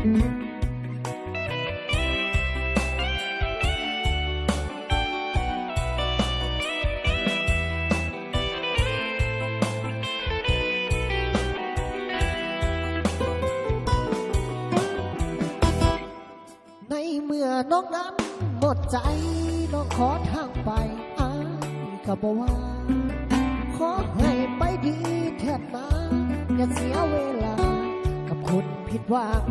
ໃນເມື່ອນ້ອງນັ້ນໝົດໃຈ ນ້ອງຂໍທາງໄປ ອ້າຍກໍບໍ່ວ່າ ຂໍໃຫ້ໄປດີເທີດນາ ຢ່າເສຍເວລາກັບຄົນຜິດຫວັງ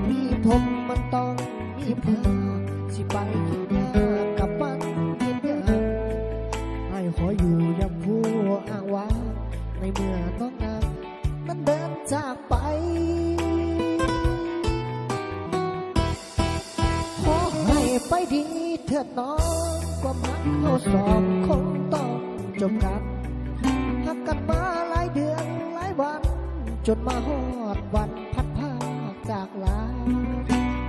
ມີພົບມັນຕ້ອງມີພາກ ຊິໄປຄິດຍາກກັບມັນເຮັດຫຍັງ ອ້າຍຂໍຢູ່ຢ່າງຜູ້ອ້າງວ່າ ໃນເມື່ອນ້ອງນັ້ນ ມັນເດີນຈາກໄປ ຂໍໃຫ້ໄປດີເທີດນ້ອງ ຄວາມຮັກເຮົາສອງຄົງຕ້ອງຈົບກັນ ຮັກກັນມາຫຼາຍເດືອນຫຼາຍວັນ ຈົນມາຮອດວັນພັດພາກຈາກລາ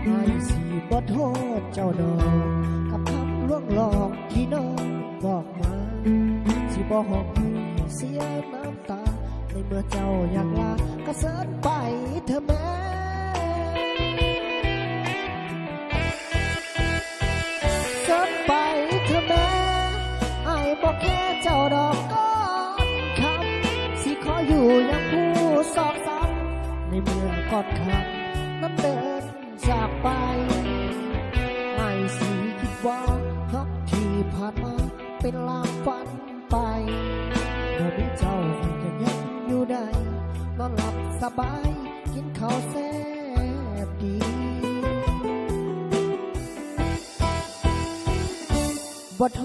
ອ້າຍຊິບໍ່ໂທດເຈົ້າດອກ ກັບຄຳລວງຫຼອກທີ່ນ້ອງບອກມາ ຊິບໍ່ຮ້ອງໄຫ້ເສຍນ້ຳ ຕາ ໃນເມື່ອເຈົ້າຢາກລາ ກໍເຊີນໄປເທີແມ່ ເຊີນໄປເທີແມ່ ອ້າຍບໍ່ແຄເຈົ້າດອກກ່ອນຄ່ຳ ຊິຂໍຢູ່ຢ່າງຜູ້ຊອກຊ້ຳ ໃນເມື່ອກ່ອນຄ່ຳນັ້ນເດີນຈາກໄປ ອ້າຍຊິຄິດວ່າຮັກທີ່ຜ່ານມາເປັນລາງຝັນ ໄປ ບໍ່ມີເຈົ້າຂ້ອຍກໍຍັງຢູ່ໄດ້ ນອນຫຼັບສະບາຍ ກິນເຂົ້າແຊບດີ ບໍ່ໂທ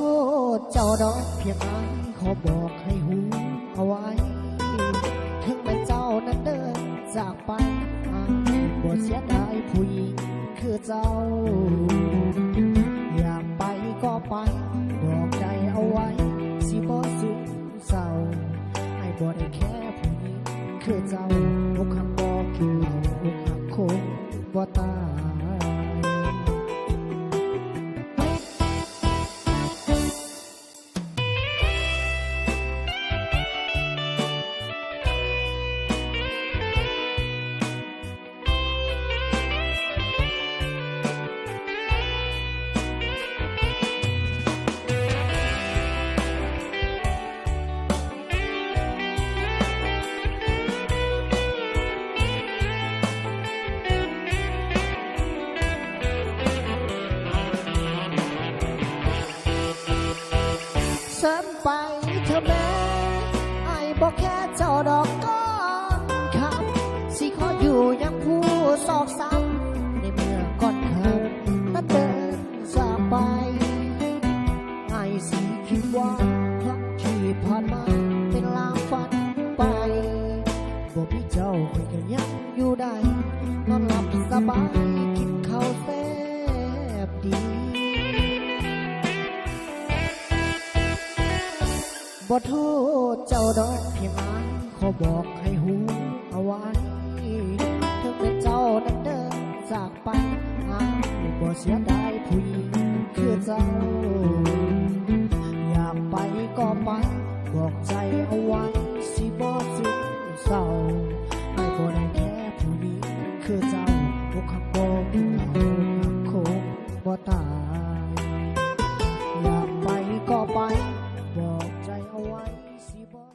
ດເຈົ້າດອກ ພຽງອ້າຍຂໍບອກໃຫ້ຮູ້ເອົາໄວ້ ເຖິງແມ່ນເຈົ້ານັ້ນເດີນຈາກໄປ ອ້າຍບໍ່ເສຍດາຍຜູ້ຍິງຄືເຈົ້າ ຢາກໄປກໍໄປ ບອກໃຈເອົາໄວ້ ຊິບໍ່ຊຶມ ເສົ້າ ອ້າຍບໍ່ໄດ້ແຄຜູ້ຍິງຄືເຈົ້າ ອົກຫັກບໍ່ກິນເຫຼົ້າ ອົກຫັກຄົງບໍ່ຕາຍ ເຊີນໄປເທີແມ່ ອ້າຍບໍ່ແຄເຈົ້າດອກກ່ອນຄ່ຳ ຊິຂໍຢູ່ຢ່າງຜູ້ຊອກຊ້ຳ ໃນເມື່ອກ່ອນຄ່ຳນັ້ນເດີນຈາກໄປ ອ້າຍຊິຄິດວ່າຮັກທີ່ຜ່ານມາເປັນລາງຝັນໄປ ບໍ່ມີເຈົ້າຂ້ອຍກໍຍັງຢູ່ໄດ້ ນອນຫຼັບສະບາຍ ກິນເຂົ້າແຊບດີ ບໍ່ໂທດເຈົ້າດອກ ພຽງອ້າຍຂໍບອກໃຫ້ຮູ້ເອົາໄວ້ ເຖິງແມ່ນເຈົ້ານັ້ນເດີນຈາກໄປ ອ້າຍບໍ່ເສຍດາຍຜູ້ຍິງຄືເຈົ້າ ຢາກໄປກໍໄປ ບອກໃຈເອົາໄວ້ ຊິບໍ່ຊຶມເສົ້າ ອ້າຍບໍ່ໄດ້ແຄຜູ້ຍິງຄືເຈົ້າ ອົກຫັກບໍ່ກິນເຫຼົ້າ ອົກຫັກຄົງບໍ່ຕາຍ ຢາກໄປກໍໄປ ບອກໃຈເອົາໄວ້ ຊິບໍ່